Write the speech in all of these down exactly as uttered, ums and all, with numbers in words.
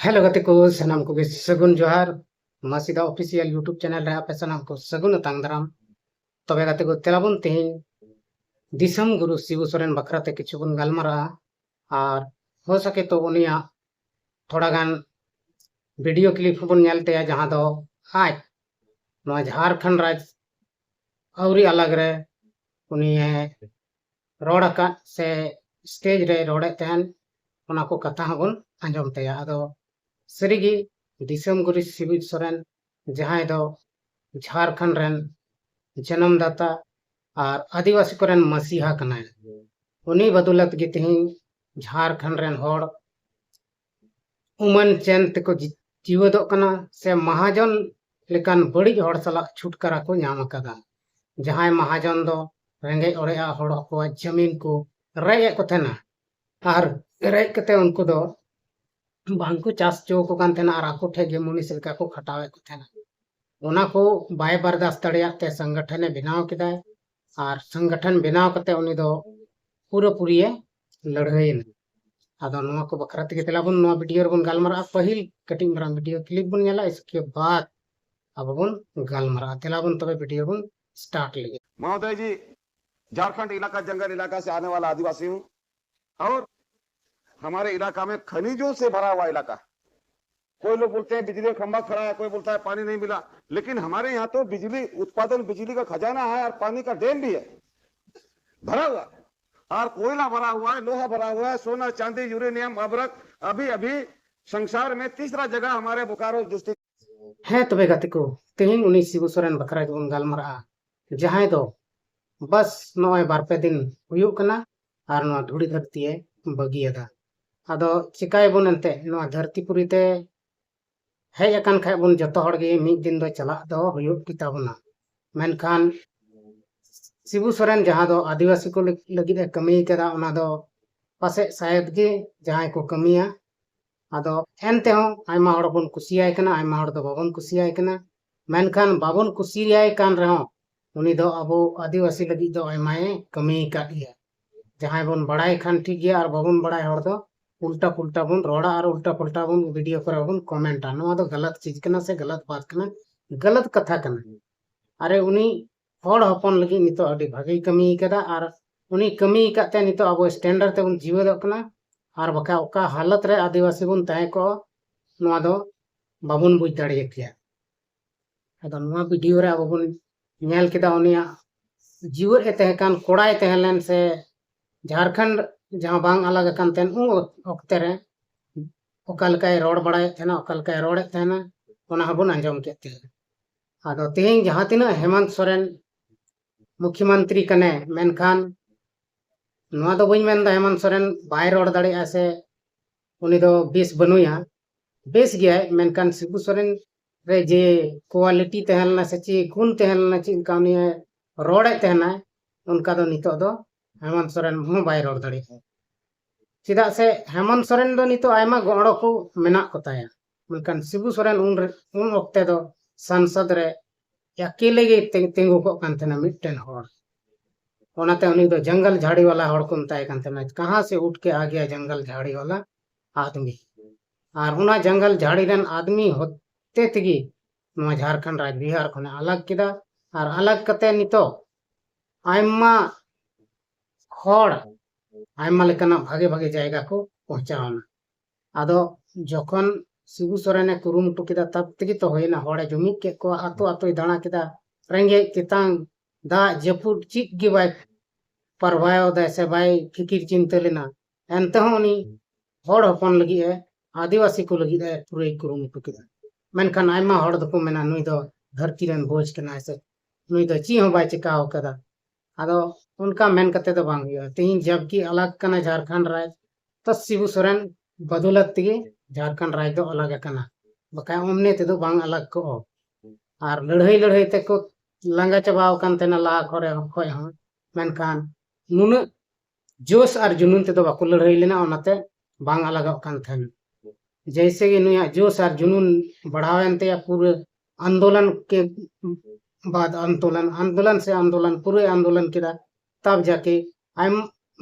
Hello ᱜᱟᱛᱮ ᱠᱚ, ᱥᱟᱱᱟᱢ ᱠᱚᱜᱮ ᱥᱟᱹᱜᱩᱱ ᱡᱚᱦᱟᱨ᱾ ᱢᱟᱥᱤᱫᱟ ᱚᱯᱷᱤᱥᱤᱭᱟᱞ YouTube ᱪᱮᱱᱮᱞ ᱨᱮ ᱟᱯᱮ ᱥᱟᱱᱟᱢ ᱠᱚ ᱥᱟᱹᱜᱩᱱ ᱟᱛᱟᱝ ᱫᱟᱨᱟᱢ᱾ ᱛᱚᱵᱮ ᱜᱟᱛᱮ ᱠᱚ, ᱛᱮᱞᱟ ᱵᱚᱱ ᱛᱮᱦᱮᱧ ᱫᱤᱥᱚᱢ ᱜᱩᱨᱩ ᱥᱤᱵᱩ ᱥᱚᱨᱮᱱ ᱵᱟᱠᱷᱨᱟ ᱛᱮ ᱠᱤᱪᱷᱩ ᱵᱚᱱ ᱜᱟᱞᱢᱟᱨᱟᱜᱼᱟ᱾ ᱟᱨ ᱦᱳ ᱥᱟᱠᱮ ᱛᱚ ᱩᱱᱤᱭᱟᱜ ᱛᱷᱚᱲᱟ ᱜᱟᱱ ᱵᱷᱤᱰᱤᱭᱳ ᱠᱞᱤᱯ ᱦᱚᱸᱵᱚᱱ ᱧᱮᱞ ᱛᱟᱭᱟ, ᱡᱟᱦᱟᱸ ᱫᱚ ᱟᱡ ᱱᱚᱣᱟ ᱡᱷᱟᱲᱠᱷᱚᱸᱰ ᱨᱟᱡᱽ ᱟᱹᱣᱨᱤ ᱟᱞᱟᱜᱽ ᱨᱮ ᱩᱱᱤᱭᱮ ᱨᱚᱲ ᱟᱠᱟᱫ ᱥᱮ ᱥᱴᱮᱡ ᱨᱮ ᱨᱚᱲᱮᱫ ᱛᱟᱦᱮᱱ, ᱚᱱᱟ ᱠᱚ ᱠᱟᱛᱷᱟ ᱦᱚᱸᱵᱚᱱ ᱟᱸᱡᱚᱢ ᱛᱟᱭᱟ᱾ ᱟᱫᱚ ᱥᱟᱹᱨᱤᱜᱮ ᱫᱤᱥᱚᱢ ᱜᱩᱨᱩ ᱥᱤᱵᱩ ᱥᱚᱨᱮᱱ, ᱡᱟᱦᱟᱸᱭ ᱫᱚ ᱡᱷᱟᱲᱠᱷᱚᱸᱰ ᱨᱮᱱ ᱡᱟᱱᱟᱢ ᱫᱟᱛᱟ ᱟᱨ ᱟᱹᱫᱤᱵᱟᱹᱥᱤ ᱠᱚᱨᱮᱱ ᱢᱟᱹᱥᱤᱦᱟ ᱠᱟᱱᱟᱭ, ᱩᱱᱤ ᱵᱟᱫᱚᱞᱟᱛ ᱜᱮ ᱛᱮᱦᱮᱧ ᱡᱷᱟᱲᱠᱷᱚᱸᱰ ᱨᱮᱱ ᱦᱚᱲ ᱩᱢᱟᱹᱱ ᱪᱮᱱ ᱛᱮᱠᱚ ᱡᱤ-, ᱡᱤᱣᱮᱫᱚᱜ ᱠᱟᱱᱟ ᱥᱮ ᱢᱟᱦᱟᱡᱚᱱ ᱞᱮᱠᱟᱱ ᱵᱟᱹᱲᱤᱡ ᱦᱚᱲ ᱥᱟᱞᱟᱜ ᱪᱷᱩᱴᱠᱟᱨᱟ ᱠᱚ ᱧᱟᱢ ᱟᱠᱟᱫᱟ᱾ ᱡᱟᱦᱟᱸᱭ ᱢᱟᱦᱟᱡᱚᱱ ᱫᱚ ᱨᱮᱸᱜᱮᱡ ᱚᱨᱮᱡ ᱦᱚᱲ ᱠᱚᱣᱟᱜ ᱡᱟᱹᱢᱤᱱ ᱠᱚ ᱨᱮᱡ ᱮᱫ ᱠᱚ ᱛᱟᱦᱮᱱᱟ, ᱟᱨ ᱨᱮᱡ ᱠᱟᱛᱮ ᱩᱱᱠᱩ ᱫᱚ ᱵᱟᱝ ᱠᱚ ᱪᱟᱥ ᱦᱚᱪᱚ ᱟᱠᱚ ᱠᱟᱱ ᱛᱟᱦᱮᱱᱟ ᱟᱨ ᱟᱠᱚ ᱴᱷᱮᱱ ᱜᱮ ᱢᱩᱱᱤᱥ ᱞᱮᱠᱟ ᱠᱚ ᱠᱷᱟᱴᱟᱣᱮᱫ ᱠᱚ ᱛᱟᱦᱮᱱᱟ᱾ ᱚᱱᱟ ᱠᱚ ᱵᱟᱭ ᱵᱟᱨᱫᱟᱥᱛ ᱫᱟᱲᱮᱭᱟᱜ ᱛᱮ ᱥᱚᱝᱜᱚᱴᱷᱚᱱᱮ ᱵᱮᱱᱟᱣ ᱠᱮᱫᱟ, ᱟᱨ ᱥᱚᱝᱜᱚᱴᱷᱚᱱ ᱵᱮᱱᱟᱣ ᱠᱟᱛᱮ ᱩᱱᱤ ᱫᱚ ᱯᱩᱨᱟᱹᱯᱩᱨᱤᱭᱮ ᱞᱟᱹᱲᱦᱟᱹᱭᱮᱱᱟ᱾ ᱟᱫᱚ ᱱᱚᱣᱟ ᱠᱚ ᱵᱟᱠᱷᱨᱟ ᱛᱮᱜᱮ ᱛᱮᱞᱟ ᱵᱚᱱ ᱱᱚᱣᱟ ᱵᱷᱤᱰᱤᱭᱳ ᱨᱮᱵᱚᱱ ᱜᱟᱞᱢᱟᱨᱟᱜᱼᱟ᱾ ᱯᱟᱹᱦᱤᱞ ᱠᱟᱹᱴᱤᱡ ᱢᱟᱨᱟᱝ ᱵᱷᱤᱰᱤᱭᱳ ᱠᱞᱤᱯ ᱵᱚᱱ ᱧᱮᱞᱟ, ᱤᱥᱠᱮ ᱵᱟᱫ ᱟᱵᱚ ᱵᱚᱱ ᱜᱟᱞᱢᱟᱨᱟᱜᱼᱟ᱾ ᱛᱮᱞᱟ ᱵᱚᱱ ᱛᱚᱵᱮ ᱵᱷᱤᱰᱤᱭᱳ ᱵᱚᱱ ᱥᱴᱟᱨᱴ ᱞᱮᱜᱮ᱾ महोदय जी, झारखंड इलाका, जंगल इलाका से आने वाला आदिवासी हूँ और हमारे इलाका में खनिजों से भरा हुआ इलाका। कोई लोग बोलते हैं बिजली का खंभा खड़ा है, कोई बोलता है पानी नहीं मिला, लेकिन हमारे यहाँ तो बिजली उत्पादन, बिजली का खजाना है और पानी का डैम भी है भरा हुआ। और कोयला भरा हुआ है, लोहा भरा हुआ है, सोना, चांदी, यूरेनियम, अबरक। अभी अभी संसार में तीसरा जगह हमारे बोकारो डिस्ट्रिक्ट। ᱦᱮᱸ ᱛᱚᱵᱮ ᱜᱟᱛᱮ ᱠᱚ, ᱛᱮᱦᱮᱧ ᱩᱱᱤ ᱥᱤᱵᱩ ᱥᱚᱨᱮᱱ ᱵᱟᱠᱷᱨᱟ ᱜᱮᱵᱚᱱ ᱜᱟᱞᱢᱟᱨᱟᱜᱼᱟ, ᱡᱟᱦᱟᱸᱭ ᱫᱚ ᱵᱟᱥ ᱱᱚᱜᱼᱚᱭ ᱵᱟᱨ ᱯᱮ ᱫᱤᱱ ᱦᱩᱭᱩᱜ ᱠᱟᱱᱟ ᱟᱨ ᱱᱚᱣᱟ ᱫᱷᱩᱲᱤ ᱫᱷᱟᱹᱨᱛᱤᱭᱮ ᱵᱟᱹᱜᱤᱭᱟᱫᱟ᱾ ᱟᱫᱚ ᱪᱤᱠᱟᱭᱟᱵᱚᱱ ᱮᱱᱛᱮ, ᱱᱚᱣᱟ ᱫᱷᱟᱹᱨᱛᱤ ᱯᱩᱨᱤ ᱛᱮ ᱦᱮᱡ ᱟᱠᱟᱱ ᱠᱷᱟᱡ ᱵᱚᱱ, ᱡᱚᱛᱚ ᱦᱚᱲ ᱜᱮ ᱢᱤᱫ ᱫᱤᱱ ᱫᱚ ᱪᱟᱞᱟᱜ ᱫᱚ ᱦᱩᱭᱩᱜ ᱜᱮᱛᱟ ᱵᱚᱱᱟ᱾ ᱢᱮᱱᱠᱷᱟᱱ ᱥᱤᱵᱩ ᱥᱚᱨᱮᱱ ᱡᱟᱦᱟᱸ ᱫᱚ ᱟᱹᱫᱤᱵᱟᱹᱥᱤ ᱠᱚ ᱞᱟᱹᱜ-, ᱞᱟᱹᱜᱤᱫ ᱮ ᱠᱟᱹᱢᱤ ᱠᱟᱫᱟ, ᱚᱱᱟ ᱫᱚ ᱯᱟᱥᱮᱡ ᱥᱟᱭᱮᱫ ᱜᱮ ᱡᱟᱦᱟᱸᱭ ᱠᱚ ᱠᱟᱹᱢᱤᱭᱟ᱾ ᱟᱫᱚ ᱮᱱᱛᱮᱦᱚᱸ ᱟᱭᱢᱟ ᱦᱚᱲ ᱵᱚᱱ ᱠᱩᱥᱤᱭᱟᱭ ᱠᱟᱱᱟ, ᱟᱭᱢᱟ ᱦᱚᱲ ᱫᱚ ᱵᱟᱵᱚᱱ ᱠᱩᱥᱤᱭᱟᱭ ᱠᱟᱱᱟ᱾ ᱢᱮᱱᱠᱷᱟᱱ ᱵᱟᱵᱚᱱ ᱠᱩᱥᱤᱭᱟᱭ ᱠᱟᱱ ᱨᱮᱦᱚᱸ ᱩᱱᱤ ᱫᱚ ᱟᱵᱚ ᱟᱹᱫᱤᱵᱟᱹᱥᱤ ᱞᱟᱹᱜᱤᱫ ᱫᱚ ᱟᱭᱢᱟᱭ ᱠᱟᱹᱢᱤ ᱟᱠᱟᱫ ᱜᱮᱭᱟ᱾ ᱡᱟᱦᱟᱸᱭ ᱵᱚᱱ ᱵᱟᱲᱟᱭ ᱠᱷᱟᱱ ᱴᱷᱤᱠ ᱜᱮᱭᱟ, ᱟᱨ ᱵᱟᱵᱚᱱ ᱵᱟᱲᱟᱭ ᱦᱚᱲ ᱫᱚ ᱩᱞᱴᱟ ᱯᱩᱞᱴᱟ ᱵᱚᱱ ᱨᱚᱲᱟ ᱟᱨ ᱩᱞᱴᱟ ᱯᱩᱞᱴᱟ ᱵᱚᱱ ᱵᱷᱤᱰᱤᱭᱳ ᱠᱚᱨᱮ ᱵᱚᱱ ᱠᱚᱢᱮᱱᱴᱟ᱾ ᱱᱚᱣᱟ ᱫᱚ ᱜᱟᱞᱟᱛ ᱪᱤᱡᱽ ᱠᱟᱱᱟ ᱥᱮ ᱜᱟᱞᱟᱛ ᱵᱟᱛ ᱠᱟᱱᱟ, ᱜᱟᱞᱟᱛ ᱠᱟᱛᱷᱟ ᱠᱟᱱᱟ᱾ ᱟᱨᱮ ᱩᱱᱤ ᱦᱚᱲ ᱦᱚᱯᱚᱱ ᱞᱟᱹᱜᱤᱫ ᱱᱤᱛᱚᱜ ᱟᱹᱰᱤ ᱵᱷᱟᱜᱮᱭ ᱠᱟᱹᱢᱤ ᱠᱟᱫᱟ ᱟᱨ ᱩᱱᱤ ᱠᱟᱹᱢᱤ ᱟᱠᱟᱫ ᱛᱮ ᱱᱤᱛᱚᱜ ᱟᱵᱚ ᱥᱴᱮᱱᱰᱟᱨᱰ ᱛᱮᱵᱚᱱ ᱡᱤᱣᱮᱫᱚᱜ ᱠᱟᱱᱟ᱾ ᱟᱨ ᱵᱟᱠᱷᱟᱡ ᱚᱠᱟ ᱦᱟᱞᱚᱛ ᱨᱮ ᱟᱹᱫᱤᱵᱟᱹᱥᱤ ᱵᱚᱱ ᱛᱟᱦᱮᱸ ᱠᱚᱜᱼᱟ, ᱱᱚᱣᱟ ᱫᱚ ᱵᱟᱵᱚᱱ ᱵᱩᱡᱽ ᱫᱟᱲᱮᱭᱟᱜ ᱠᱮᱭᱟ᱾ ᱟᱫᱚ ᱱᱚᱣᱟ ᱵᱷᱤᱰᱤᱭᱳ ᱨᱮ ᱟᱵᱚ ᱵᱚᱱ ᱧᱮᱞ ᱠᱮᱫᱟ ᱩᱱᱤᱭᱟᱜ ᱡᱤᱣᱮᱫ ᱮ ᱛᱟᱦᱮᱸ ᱠᱟᱱ ᱠᱚᱲᱟᱭ ᱛᱟᱦᱮᱸ ᱞᱮᱱ ᱥᱮ ᱡᱷᱟᱲᱠᱷᱚᱸᱰ ᱡᱟᱦᱟᱸ ᱵᱟᱝ ᱟᱞᱟᱜ ᱟᱠᱟᱱ ᱛᱟᱦᱮᱸᱱ ᱩᱱ ᱚᱠᱛᱮ ᱨᱮ ᱚᱠᱟ ᱞᱮᱠᱟᱭ ᱨᱚᱲ ᱵᱟᱲᱟᱭᱮᱫ ᱛᱟᱦᱮᱱᱟ, ᱚᱠᱟ ᱞᱮᱠᱟᱭ ᱨᱚᱲᱮᱫ ᱛᱟᱦᱮᱱᱟ, ᱚᱱᱟ ᱦᱚᱸᱵᱚᱱ ᱟᱸᱡᱚᱢ ᱠᱮᱫ ᱛᱟᱭᱟ᱾ ᱟᱫᱚ ᱛᱮᱦᱮᱧ ᱡᱟᱦᱟᱸ ᱛᱤᱱᱟᱹᱜ ᱦᱮᱢᱚᱱᱛ ᱥᱚᱨᱮᱱ ᱢᱩᱠᱷᱭᱚᱢᱚᱱᱛᱨᱤ ᱠᱟᱱᱟᱭ, ᱢᱮᱱᱠᱷᱟᱱ ᱱᱚᱣᱟ ᱫᱚ ᱵᱟᱹᱧ ᱢᱮᱱᱫᱟ ᱦᱮᱢᱚᱱᱛ ᱥᱚᱨᱮᱱ ᱵᱟᱭ ᱨᱚᱲ ᱫᱟᱲᱮᱭᱟᱜᱼᱟ ᱥᱮ ᱩᱱᱤ ᱫᱚ ᱵᱮᱥ ᱵᱟᱹᱱᱩᱭᱟ, ᱵᱮᱥ ᱜᱮᱭᱟᱭ, ᱢᱮᱱᱠᱷᱟᱱ ᱥᱤᱵᱩ ᱥᱚᱨᱮᱱ ᱨᱮ ᱡᱮ ᱠᱳᱣᱟᱞᱤᱴᱤ ᱛᱟᱦᱮᱸ ᱞᱮᱱᱟ ᱥᱮ ᱪᱮᱫ ᱜᱩᱱ ᱛᱟᱦᱮᱸ ᱞᱮᱱᱟ, ᱪᱮᱫ ᱞᱮᱠᱟ ᱩᱱᱤ ᱨᱚᱲᱮᱫ ᱛᱟᱦᱮᱱᱟᱭ, ᱚᱱᱠᱟ ᱫᱚ ᱱᱤᱛᱚᱜ ᱫᱚ ᱦᱮᱢᱚᱱᱛ ᱥᱚᱨᱮᱱ ᱦᱚᱸ ᱵᱟᱭ ᱨᱚᱲ ᱫᱟᱲᱮᱭᱟᱜᱼᱟ᱾ ᱪᱮᱫᱟᱜ ᱥᱮ ᱦᱮᱢᱚᱱᱛ ᱥᱚᱨᱮᱱ ᱫᱚ ᱱᱤᱛᱚᱜ ᱟᱭᱢᱟ ᱜᱚᱲᱚ ᱠᱚ ᱢᱮᱱᱟᱜ ᱠᱚ ᱛᱟᱭᱟ, ᱢᱮᱱᱠᱷᱟᱱ ᱥᱤᱵᱩ ᱥᱚᱨᱮᱱ ᱩᱱ ᱨᱮ, ᱩᱱ ᱚᱠᱛᱮ ᱫᱚ ᱥᱟᱝᱥᱚᱫ ᱨᱮ ᱮᱠᱮᱞᱮ ᱜᱮ ᱛᱤᱸ-, ᱛᱤᱸᱜᱩ ᱠᱚᱜ ᱠᱟᱱ ᱛᱟᱦᱮᱱᱟ ᱢᱤᱫᱴᱮᱱ ᱦᱚᱲ᱾ ᱚᱱᱟᱛᱮ ᱩᱱᱤ ᱫᱚ ᱡᱟᱝᱜᱟᱞ ᱡᱷᱟᱲᱤ ᱣᱟᱞᱟ ᱦᱚᱲ ᱠᱚ ᱢᱮᱛᱟᱭ ᱠᱟᱱ ᱛᱟᱦᱮᱱᱟ, ᱠᱟᱦᱟᱸ ᱥᱮ ᱩᱴ ᱠᱮ ᱟ ᱜᱮᱭᱟ ᱡᱟᱝᱜᱟᱞ ᱡᱷᱟᱲᱤ ᱣᱟᱞᱟ ᱟᱫᱢᱤ᱾ ᱟᱨ ᱚᱱᱟ ᱡᱟᱝᱜᱟᱞ ᱡᱷᱟᱲᱤ ᱨᱮᱱ ᱟᱫᱢᱤ ᱦᱚᱛᱮ ᱛᱮᱜᱮ ᱱᱚᱣᱟ ᱡᱷᱟᱲᱠᱷᱚᱸᱰ ᱨᱟᱡᱽ ᱵᱤᱦᱟᱨ ᱠᱷᱚᱱᱮ ᱟᱞᱟᱜᱽ ᱠᱮᱫᱟ᱾ ᱟᱨ ᱟᱞᱟᱜᱽ ᱠᱟᱛᱮ ᱱᱤᱛᱚᱜ ᱟᱭᱢᱟ ᱦᱚᱲ ᱟᱭᱢᱟ ᱞᱮᱠᱟᱱᱟᱜ ᱵᱷᱟᱜᱮ ᱵᱷᱟᱜᱮ ᱡᱟᱭᱜᱟ ᱠᱚ ᱯᱳᱸᱪᱷᱟᱣ ᱮᱱᱟ᱾ ᱟᱫᱚ ᱡᱚᱠᱷᱚᱱ ᱥᱤᱵᱩ ᱥᱚᱨᱮᱱᱮ ᱠᱩᱨᱩᱢᱩᱴᱩ ᱠᱮᱫᱟ, ᱛᱟᱵ ᱛᱮᱜᱮ ᱛᱚ ᱦᱩᱭᱱᱟ, ᱦᱚᱲᱮ ᱡᱩᱢᱤᱫ ᱠᱮᱫ ᱠᱚᱣᱟ, ᱟᱛᱳ ᱟᱛᱳᱭ ᱫᱟᱬᱟ ᱠᱮᱫᱟ, ᱨᱮᱸᱜᱮᱡ ᱛᱮᱛᱟᱝ ᱫᱟᱜ ᱡᱟᱹᱯᱩᱫ ᱪᱮᱫ ᱜᱮ ᱵᱟᱭ ᱯᱟᱨᱣᱟᱭ ᱫᱟᱭ ᱥᱮ ᱵᱟᱭ ᱯᱷᱤᱠᱤᱨ ᱪᱤᱱᱛᱟᱹ ᱞᱮᱱᱟ, ᱮᱱᱛᱮ ᱦᱚᱸ ᱩᱱᱤ ᱦᱚᱲ ᱦᱚᱯᱚᱱ ᱞᱟᱹᱜᱤᱫ ᱮ, ᱟᱹᱫᱤᱵᱟᱹᱥᱤ ᱠᱚ ᱞᱟᱹᱜᱤᱫ ᱮ ᱯᱩᱨᱟᱹᱭ ᱠᱩᱨᱩᱢᱩᱴᱩ ᱠᱮᱫᱟ᱾ ᱢᱮᱱᱠᱷᱟᱱ ᱟᱭᱢᱟ ᱦᱚᱲ ᱫᱚᱠᱚ ᱢᱮᱱᱟ, "ᱱᱩᱭ ᱫᱚ ᱫᱷᱟᱹᱨᱛᱤ ᱨᱮᱱ ᱵᱳᱡᱽ ᱠᱟᱱᱟᱭ ᱥᱮ ᱱᱩᱭ ᱫᱚ ᱪᱮᱫ ᱦᱚᱸ ᱵᱟᱭ ᱪᱤᱠᱟᱹ ᱟᱠᱟᱫᱟ᱾" ᱟᱫᱚ ᱚᱱᱠᱟ ᱢᱮᱱ ᱠᱟᱛᱮ ᱫᱚ ᱵᱟᱝ ᱦᱩᱭᱩᱜᱼᱟ᱾ ᱛᱮᱦᱮᱧ ᱡᱟᱵᱠᱤ ᱟᱞᱟᱜᱽ ᱠᱟᱱᱟ ᱡᱷᱟᱲᱠᱷᱚᱸᱰ ᱨᱟᱡᱽ, ᱛᱚ ᱥᱤᱵᱩ ᱥᱚᱨᱮᱱ ᱵᱟᱫᱚᱞᱟᱛ ᱛᱮᱜᱮ ᱡᱷᱟᱲᱠᱷᱚᱸᱰ ᱨᱟᱡᱽ ᱫᱚ ᱟᱞᱟᱜᱽ ᱟᱠᱟᱱᱟ, ᱵᱟᱠᱷᱟᱡ ᱚᱢᱱᱮ ᱛᱮᱫᱚ ᱵᱟᱝ ᱟᱞᱟᱜᱽ ᱠᱚᱜᱼᱟ᱾ ᱟᱨ ᱞᱟᱹᱲᱦᱟᱹᱭ ᱞᱟᱹᱲᱦᱟᱹᱭ ᱛᱮᱠᱚ ᱞᱟᱸᱜᱟ ᱪᱟᱵᱟᱣ ᱟᱠᱟᱱ ᱛᱟᱦᱮᱱᱟ ᱞᱟᱦᱟ ᱠᱷᱚᱱ, ᱠᱷᱚᱡ ᱦᱚᱸ, ᱢᱮᱱᱠᱷᱟᱱ ᱱᱩᱱᱟᱹᱜ ᱡᱳᱥ ᱟᱨ ᱡᱩᱱᱩᱱ ᱛᱮᱫᱚ ᱵᱟᱠᱚ ᱞᱟᱹᱲᱦᱟᱹᱭ ᱞᱮᱱᱟ, ᱚᱱᱟᱛᱮ ᱵᱟᱝ ᱟᱞᱟᱜᱚᱜ ᱠᱟᱱ ᱛᱟᱦᱮᱱ᱾ ᱡᱮᱭᱥᱮ ᱜᱮ ᱱᱩᱭᱟᱜ ᱡᱳᱥ ᱟᱨ ᱡᱩᱱᱩᱱ ᱵᱟᱲᱦᱟᱣᱮᱱ ᱛᱟᱭᱟ, ᱯᱩᱨᱟᱹ ᱟᱱᱫᱳᱞᱚᱱ ᱠᱮ ᱵᱟᱫ ᱟᱱᱫᱳᱞᱚᱱ, ᱟᱱᱫᱳᱞᱚᱱ ᱥᱮ ᱟᱱᱫᱳᱞᱚᱱ, ᱯᱩᱨᱟᱹ ᱟᱱᱫᱳᱞᱚᱱ ᱠᱮᱫᱟ, ᱛᱟᱵ ᱡᱟᱠᱮ ᱟᱭᱢ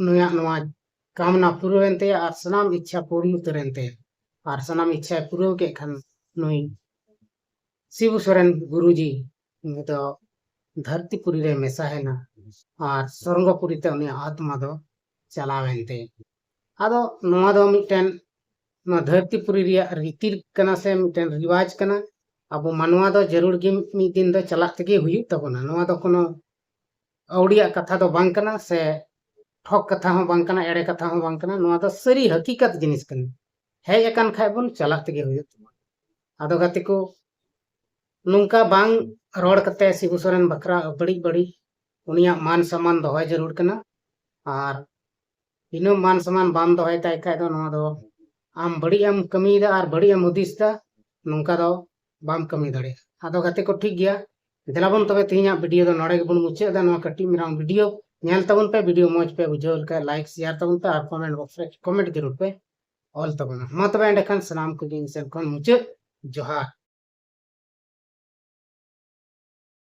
ᱱᱩᱭᱟᱜ ᱱᱚᱣᱟ ᱠᱟᱢᱱᱟ ᱯᱩᱨᱟᱹᱣᱮᱱ ᱛᱟᱭᱟ ᱟᱨ ᱥᱟᱱᱟᱢ ᱤᱪᱪᱷᱟ ᱯᱩᱨᱱ ᱩᱛᱟᱹᱨᱮᱱ ᱛᱟᱭᱟ᱾ ᱟᱨ ᱥᱟᱱᱟᱢ ᱤᱪᱪᱷᱟᱭ ᱯᱩᱨᱟᱹᱣ ᱠᱮᱫ ᱠᱷᱟᱱ ᱱᱩᱭ ᱥᱤᱵᱩ ᱥᱚᱨᱮᱱ ᱜᱩᱨᱩᱡᱤ ᱩᱱᱤ ᱫᱚ ᱫᱷᱟᱹᱨᱛᱤᱯᱩᱨᱤ ᱨᱮ ᱢᱮᱥᱟᱭᱮᱱᱟ ᱟᱨ ᱥᱚᱨᱜᱚᱯᱩᱨᱤ ᱛᱮ ᱩᱱᱤᱭᱟᱜ ᱟᱛᱢᱟ ᱫᱚ ᱪᱟᱞᱟᱣᱮᱱ ᱛᱟᱭᱟ᱾ ᱟᱫᱚ ᱱᱚᱣᱟ ᱫᱚ ᱢᱤᱫᱴᱮᱱ ᱱᱚᱣᱟ ᱫᱷᱟᱹᱨᱛᱤᱯᱩᱨᱤ ᱨᱮᱭᱟᱜ ᱨᱤᱛᱤ ᱠᱟᱱᱟ ᱥᱮ ᱢᱤᱫᱴᱮᱱ ᱨᱤᱣᱟᱡᱽ ᱠᱟᱱᱟ᱾ ᱟᱵᱚ ᱢᱟᱱᱣᱟ ᱫᱚ ᱡᱟᱹᱨᱩᱲ ᱜᱮ ᱢᱤᱫ ᱫᱤᱱ ᱫᱚ ᱪᱟᱞᱟᱜ ᱛᱮᱜᱮ ᱦᱩᱭᱩᱜ ᱛᱟᱵᱚᱱᱟ᱾ ᱱᱚᱣᱟ ᱫᱚ ᱠᱳᱱᱳ ᱟᱹᱣᱲᱤᱭᱟᱜ ᱠᱟᱛᱷᱟ ᱫᱚ ᱵᱟᱝ ᱠᱟᱱᱟ ᱥᱮ ᱴᱷᱚᱠ ᱠᱟᱛᱷᱟ ᱦᱚᱸ ᱵᱟᱝ ᱠᱟᱱᱟ, ᱮᱲᱮ ᱠᱟᱛᱷᱟ ᱦᱚᱸ ᱵᱟᱝ ᱠᱟᱱᱟ᱾ ᱱᱚᱣᱟ ᱫᱚ ᱥᱟᱹᱨᱤ ᱦᱟᱹᱠᱤᱠᱟᱛ ᱡᱤᱱᱤᱥ ᱠᱟᱱᱟ᱾ ᱦᱮᱡ ᱟᱠᱟᱱ ᱠᱷᱟᱡ ᱵᱚᱱ ᱪᱟᱞᱟᱜ ᱛᱮᱜᱮ ᱦᱩᱭᱩᱜ ᱛᱟᱵᱚᱱᱟ᱾ ᱟᱫᱚ ᱜᱟᱛᱮ ᱠᱚ, ᱱᱚᱝᱠᱟ ᱵᱟᱝ ᱨᱚᱲ ᱠᱟᱛᱮ ᱥᱤᱵᱩ ᱥᱚᱨᱮᱱ ᱵᱟᱠᱷᱨᱟ ᱵᱟᱹᱲᱤᱡ ᱵᱟᱹᱲᱤᱡ ᱩᱱᱤᱭᱟᱜ ᱢᱟᱱ ᱥᱚᱢᱢᱟᱱ ᱫᱚᱦᱚᱭ ᱡᱟᱹᱨᱩᱲ ᱠᱟᱱᱟ᱾ ᱟᱨ ᱤᱱᱟᱹ ᱢᱟᱱ ᱥᱚᱢᱢᱟᱱ ᱵᱟᱢ ᱫᱚᱦᱚᱭ ᱛᱟᱭ ᱠᱷᱟᱡ ᱫᱚ ᱱᱚᱣᱟ ᱫᱚ ᱟᱢ ᱵᱟᱹᱲᱤᱡ ᱮᱢ ᱠᱟᱹᱢᱤᱭᱮᱫᱟ ᱟᱨ ᱵᱟᱹᱲᱤᱡ ᱮᱢ ᱦᱩᱫᱤᱥ ᱮᱫᱟ᱾ ᱱᱚᱝᱠᱟ ᱫᱚ ᱵᱟᱢ ᱠᱟᱹᱢᱤ ᱫᱟᱲᱮᱭᱟᱜᱼᱟ᱾ ᱟᱫᱚ ᱜᱟᱛᱮ ᱠᱚ, ᱴᱷᱤᱠ ᱜᱮᱭᱟ, ᱫᱮᱞᱟ ᱵᱚᱱ ᱛᱚᱵᱮ ᱛᱮᱦᱮᱧᱟᱜ ᱵᱷᱤᱰᱤᱭᱳ ᱫᱚ ᱱᱚᱰᱮ ᱜᱮᱵᱚᱱ ᱢᱩᱪᱟᱹᱫ ᱮᱫᱟ᱾ ᱱᱚᱣᱟ ᱠᱟᱹᱴᱤᱡ ᱢᱟᱨᱟᱝ ᱵᱷᱤᱰᱤᱭᱳ ᱧᱮᱞ ᱛᱟᱵᱚᱱ ᱯᱮ᱾ ᱵᱷᱤᱰᱤᱭᱳ ᱢᱚᱡᱽ ᱯᱮ ᱵᱩᱡᱷᱟᱹᱣ ᱞᱮᱠᱷᱟᱡ ᱞᱟᱭᱤᱠ ᱥᱮᱭᱟᱨ ᱛᱟᱵᱚᱱ ᱯᱮ ᱟᱨ ᱠᱚᱢᱮᱱᱴ ᱵᱚᱠᱥ ᱨᱮ ᱠᱚᱢᱮᱱᱴ ᱡᱟᱹᱨᱩᱲ ᱯᱮ ᱚᱞ ᱛᱟᱵᱚᱱᱟ᱾ ᱢᱟ ᱛᱚᱵᱮ ᱮᱸᱰᱮᱠᱷᱟᱱ ᱥᱟᱱᱟᱢ ᱠᱚᱜᱮ ᱤᱧ ᱥᱮᱱ ᱠᱷᱚᱱ ᱢᱩᱪᱟᱹᱫ ᱡᱚᱦᱟᱨ᱾